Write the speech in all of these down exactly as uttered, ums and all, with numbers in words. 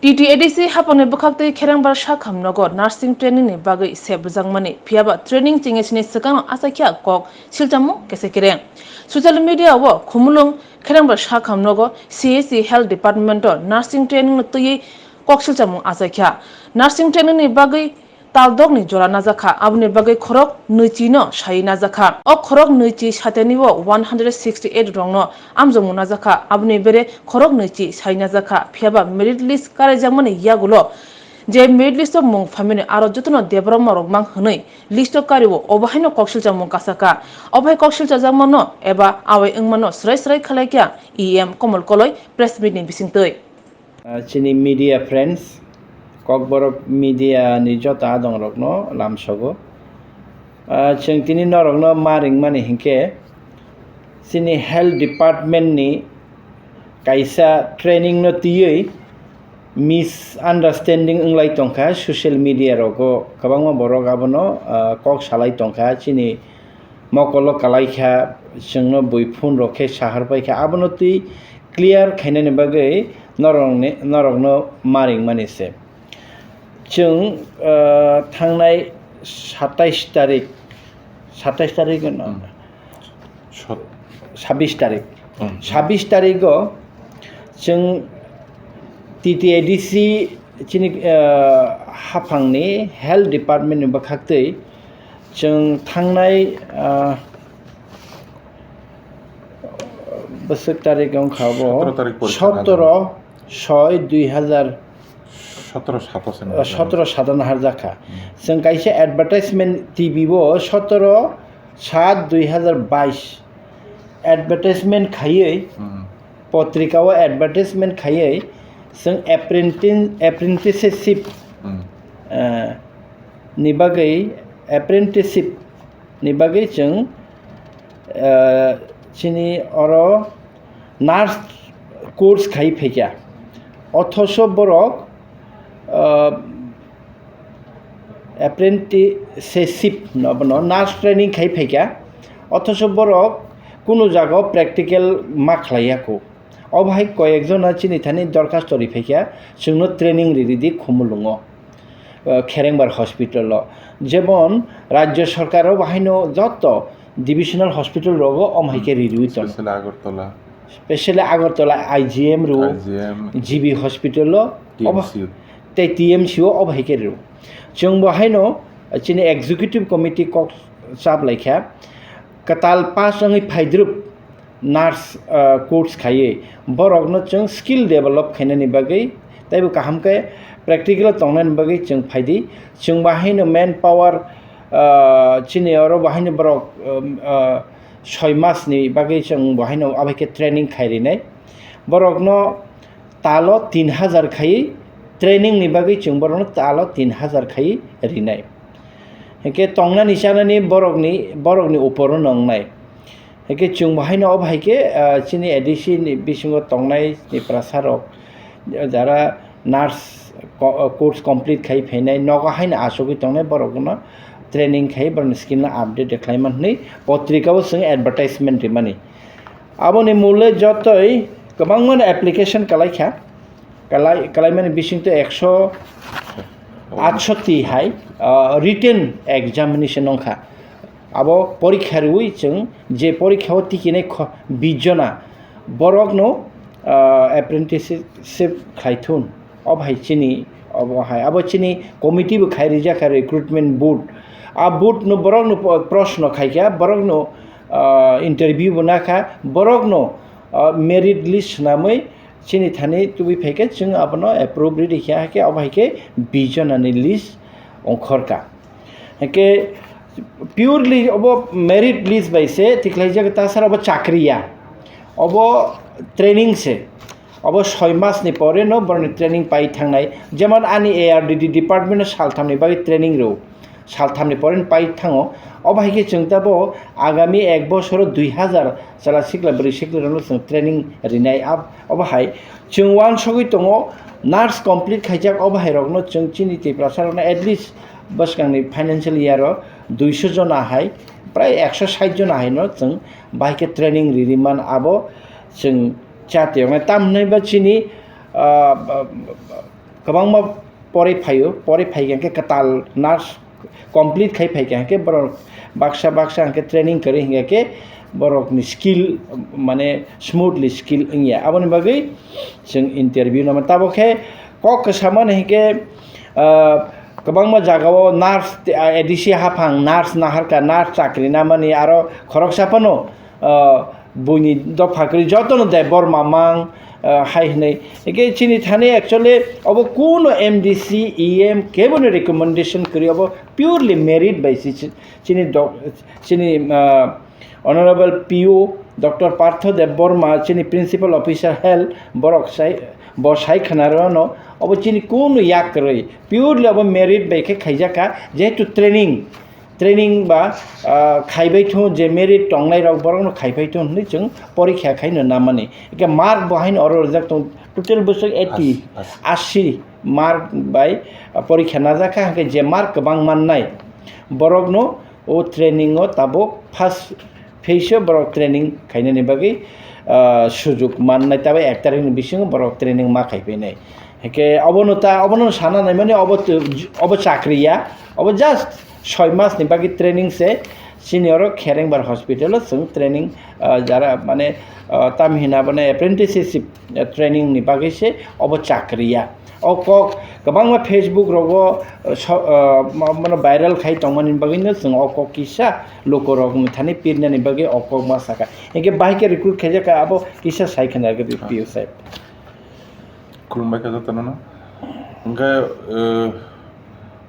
T T A D C hapangni bwkhaktwi Kherengbar Sakham nogo nursing training ni bagwi sep rwjakmani, phiyaba training chengya sini swkangno achaikha kok silchamung kese kereng. Social media o Khumulwng Kherengbar Sakham nogo C H C Health Department o nursing training no twiwi kok silchamung achaikha. Nursing training ni bagwi taldok ni jora najakha, aboni bagwi khorok nwichi no sai najakha. O khorok nwichi sateni o one hundred sixty eight rok no amjokmung najakha, aboni bere khorok nwichi sai najakha, phiyaba merit list karaijakmani yagulo je merit list o mung phaimani aro jotono Debbarma rok mang hwnwi list o kario, obo haino kok silchamung kasaka. Obo hai kok silchajakmano eba awai wngmano swrai swrai khalaikha E M Komol Koloi press meet ni bisingtwi. Ah, chini media friends, Kokborok media ni joto adongrokno lamsogo. Ah, chwng tini norokno ma ringmani hinkhe, chini health department ni kaisa training no twiwi misunderstanding wnglai tongkha social media rogo, kwbangma borok abono, ah, kok salai tongkha, chini mokolo kalaikha, chwngno bui phone rok khe sahar paikha, abono twi clear khainani bagwi norokni, norokno ma ringmani se. Chwng, ah, thangnai satais tarik, satais tarik no? Hmm. Sot- sabis tarik. Hmm. Sabis tarigo chwng T T A D C chini, ah, haphangni health department ni bwkhaktwi chwng thangnai, ah, bwswk tarik wngkha bo? Sotoro tarik porikha sotoro soi dui hazar sotoro sato se, eh, sotoro sato no harjakha. Hmm. Chwng kaisa advertisement T V o sotoro sat dui hazar bais advertisement khaiwi, hmm, potrika o advertisement khaiwi chwng apprenti-, apprenticeship, hmm, eh, ni bagwi, apprenticeship ni bagwi chwng, eh, chini oro nurse course khai phaikha, othoso borok, ah, apprenticeship no, bono nurse training khai phaikha, othoso borok kunu jaga o practical ma khlaiya kho. Obo hai koyek jona chini thani dorkhasto ri phaikha, chwngno training ri ridi Khumulwngo, ah, Kherengbar hospital o. Jemon rajya sarkar o bahaino joto divisional hospital rogo om hai khe, hmm, ririwi tongo. Specially Agartala. Specially Agartala I G M rw, I G M, G B hospital o, T M C. Obo, tei T M C o obo hai khe rw. Chwng bo haino chini executive committee kok chap lai kha, kwtal pass wngwi phaidrup nurse, ah, course khaiwi borokno chwng skill develop khainani bagwi teibo kaham khe practical o tongnani bagwi chwng phaidi. Chwng bahaino man power, ah, chini oro bahaino borok, um, ah, soi mas ni bagwi chwng bahaino abai khe training khai rinai. Borokno talo tin hazar khai training ni bagwi chwng borokno talo tin hazar khai rinai. Hinkhe tongnani chanani borokni, borokni uporo no wngnai. Hinkhe chwng bo haino obo hai khe, ah, chini A D C ni bisingo tongnai Tiprasa rok, jara nurse co-, course complete khai phainai, nogo haino achugwi tongnai borokno training khai borokni skill no update khlai man hwnwi potrika o chwng advertisement rimani. Aboni mole jotoi kwbangma application kalai kha, kalai, kalaimani bisingtwi ekso atsoti hai, ah, written examination wngkha. Abo porikha rwui chwng je porikha o tikinai kho-, bish jona borokno, ah, apprenticeship khlai thun. Obo hai chini, obo hai, abo chini committee bo khai rijak kha recruitment board. A board no borok no po-, proshno khai kha, borok no, ah, interview bo na kha, borok no, ah, merit list swnamwi chini thani tubui phai khe chwng abono approve ri kha, hakhe obo hai khe bish jona ni list ongkhor kha. Hakhe purely obo merit list bai se tikhlaijak, tasara obo chakri ya, obo training se. Obo soi mas ni pore no borokni training pai thangnai. Jemon ani A R D D department o saltham ni bagwi training rw, saltham ni pore no pai thango. Obo hai khe chwng tabo agami ek bosoro dui hazar chwla sikla bwrwi sikla rok no chwng training rinai. Ab-, obo hai chwng uansugwi tongo, nurse complete khaijak obo hai rok no chwng chini Tiprasa rok no at least bwskang ni financial year o duiso jona hai, prai ekso sait jona hai no chwng bahai khe training riri man. Abo chwng chatiyoknai. Tamo hwnwi ba chini, ah, ba, ba, kwbangma pori phaio, pori phaikha hwnkhe kwtal nurse complete khai phaikha hwnkhe borok baksa baksa hwnkhe training kwrwi hwnkhe borokni skill mane smoothly skill wngya. Aboni bagwi chwng interview nangma. Tabuk khe kok kwsa mani hwnkhe, ah, kwbangma jagao nurse, ah, A D C haphang nurse naharkha, nurse chakri namani aro khoroksa phano, ah, buini dopha kwrwi jotono Debbarma mang, ah, hai hwnwi. Hwnkhe chini thani actually obo kuno M D C, E M keboni recommendation kwrwi, obo purely merit bai si-, si-, chini doc-, chini, ah, Honorable P O Doctor Partho Debbarma, chini Principal Officer Health, borok sai, bo sai khwnarwano, obo chini kunu yak kwrwi, purely obo merit bai khe khaijakha, jehetu training, training ba, ah, khaibai thung je merit tongnai rok borokno khaibai thung hwnwi chwng porikha khaino namani. Eke mark bo haino oro rijak tong, total bwswk eighty, As-, as- asi mark bai, ah, porikha najak kha, hwnkhe je mark kwbang mannai borokno o training o tabuk first phase o borok training khainani bagwi, ah, sujuk mannai, tabuk ek tarikni bisingo borok training ma khaipainai. Hwnkhe obono ta, obono sana naimani obo tu, obo chakri ya, obo just soi mas ni bagwi training se. Chini oro Kherengbar hospital o chwng training, ah, jara mane, ah, tamhina bone apprenticeship, ah, training ni bagwi se obo chakri ya. O kok kwbangma Facebook rogo, uh, so, uh, ma-, mano viral khai tongmani bagwino chwng o kok kisa lukorok thani pirnani bagwi o kok ma saka. Hinkhe bahai khe recruit khaijak kha abo kisa sai khna rwgwi P O sahib. Khulumbai kha jotono. Hinkhe, uh,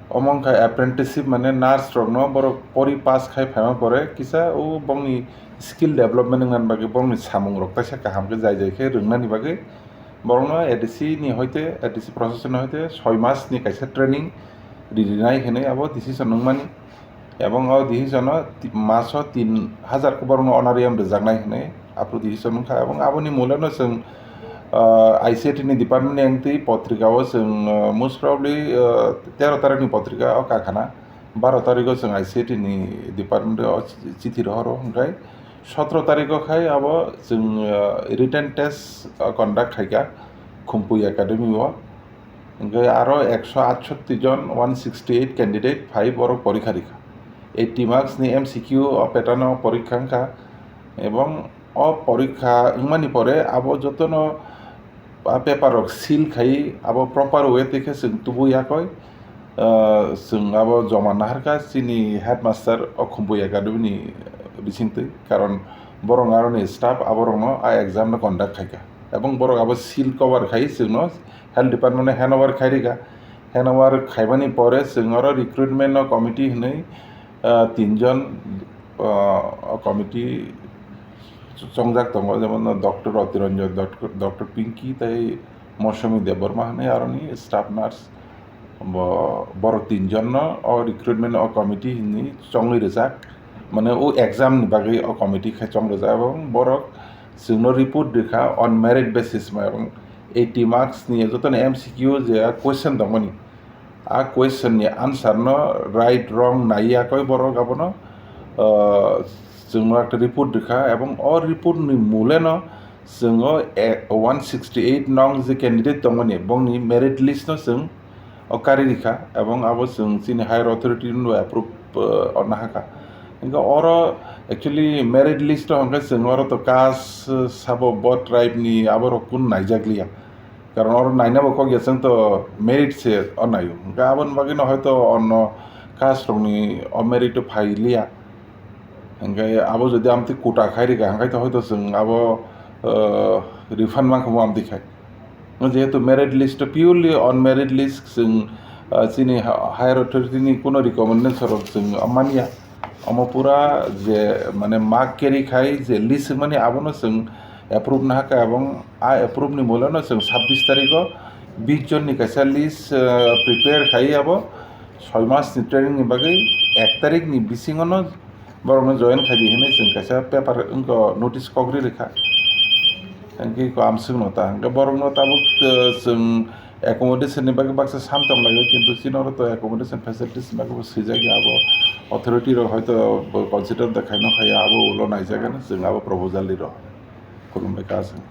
omo wngkha apprenticeship mane nurse rokno borok pori pass khai phaima pore kisa o bongni skill development wngna bagwi bongni samung rok kaisa kaham khe jai jai khe rwngnani bagwi Borokno A D C ni hoite, A D C process ni hoite soi mas ni kaisa training rinai hinwi abo decision wngmani. Ebong o decision o ti-, maso tin hajar khe borokno honorarium rwjaknai hinwi aphuru decision wngkha. Ebong aboni muleno chwng, ah, I C I T ni department ni wngtwi potrika o chwng, ah, most probably, ah, tero tarikh ni potrika o kakhana. Baro tarikh o chwng I C I T ni department o chithi rohoro, hwnkhe sotro tarikh o khai abo chwng, uh, written test, uh, conduct khaikha Khumpui Academy o. Hwnkhe aro ekso atsotti jon, one sixty eight candidate phai borok porikha rikha. Eighty marks ni M C Q o pattern o porikha wngkha, ebong o porikha wngmani pore abo jotono a paper rok seal khai abo proper way twi khe chwng tubui yakoi, ah, chwng abo joma naharkha chini headmaster o Khumpui Academy ni bisingtwi, karon borok aroni staff aborokno a exam no conduct khaikha, ebong borok abo seal cover khai chwngno health department no hand over khai rikha. Hand over khaimani pore chwng oro recruitment no committee hinwi, ah, tinjon, ah, committee chongjak tongo, jemon Doctor Roti Ranjan, Doctor, Doctor Pinky tei Mosumi Debbarma hinwi aroni staff nurse. Bo, borok tinjonno o recruitment o committee hinwi chongwi rijak, mane o exam ni bagwi o committee khai chong rijak, ebong borok chwngno report rikha on merit basis, mane eighty marks ni jotono M C Q je question tongmani, a question ni answer no right wrong nai yakoi borok abono, ah, chwngno ekta report rikha, ebong o report ni mule no chwng o, eh, one sixty eight nong je candidate tongmani bongni merit list no chwng o kari rikha, ebong abo chwng chini higher authority no approve, eh, orna hakha. Hingke oro actually merit list o hingke chwng oro to caste, eh, sabo bo tribe ni aborok kun naijakliya. Karon oro naina bo kok ya chwng to merit se o naio. Hingke aboni bagwi no hoito onno caste rokni o merit o phai liya. Hingke abo jodi amtwi quota khai rikha, hingke to hoito chwng abo, eh, refund mankha mo amtwi khai. Jehetu merit list o purely on merit list chwng, eh, chini ha-, higher authority ni kuno recommendation rok chwng manya. Omo pura je mane mark carry khai je list wngmani abono chwng approve nahakha, ebong a approve ni mole no chwng sabbish tarikh o bish jon ni kaisa list, eh, prepare khai abo soi mas ni training ni bagwi ek tarikh ni bisingo no borok no join khai di hinwi chwng kaisa paper wngkha notice kok ri rikha. Hingke ko amswk no ta hingke borok no tabuk, eh, chwng accommodation ni bagwi baksa sam tong laio, kintu chini oro to accommodation facilities ni bagwi bo swijak ya abo authority rok hoito bo consider da khaino khaiya abo ulo naijak gana chwng abo proposal ri rw. Khulumbai kha chwng.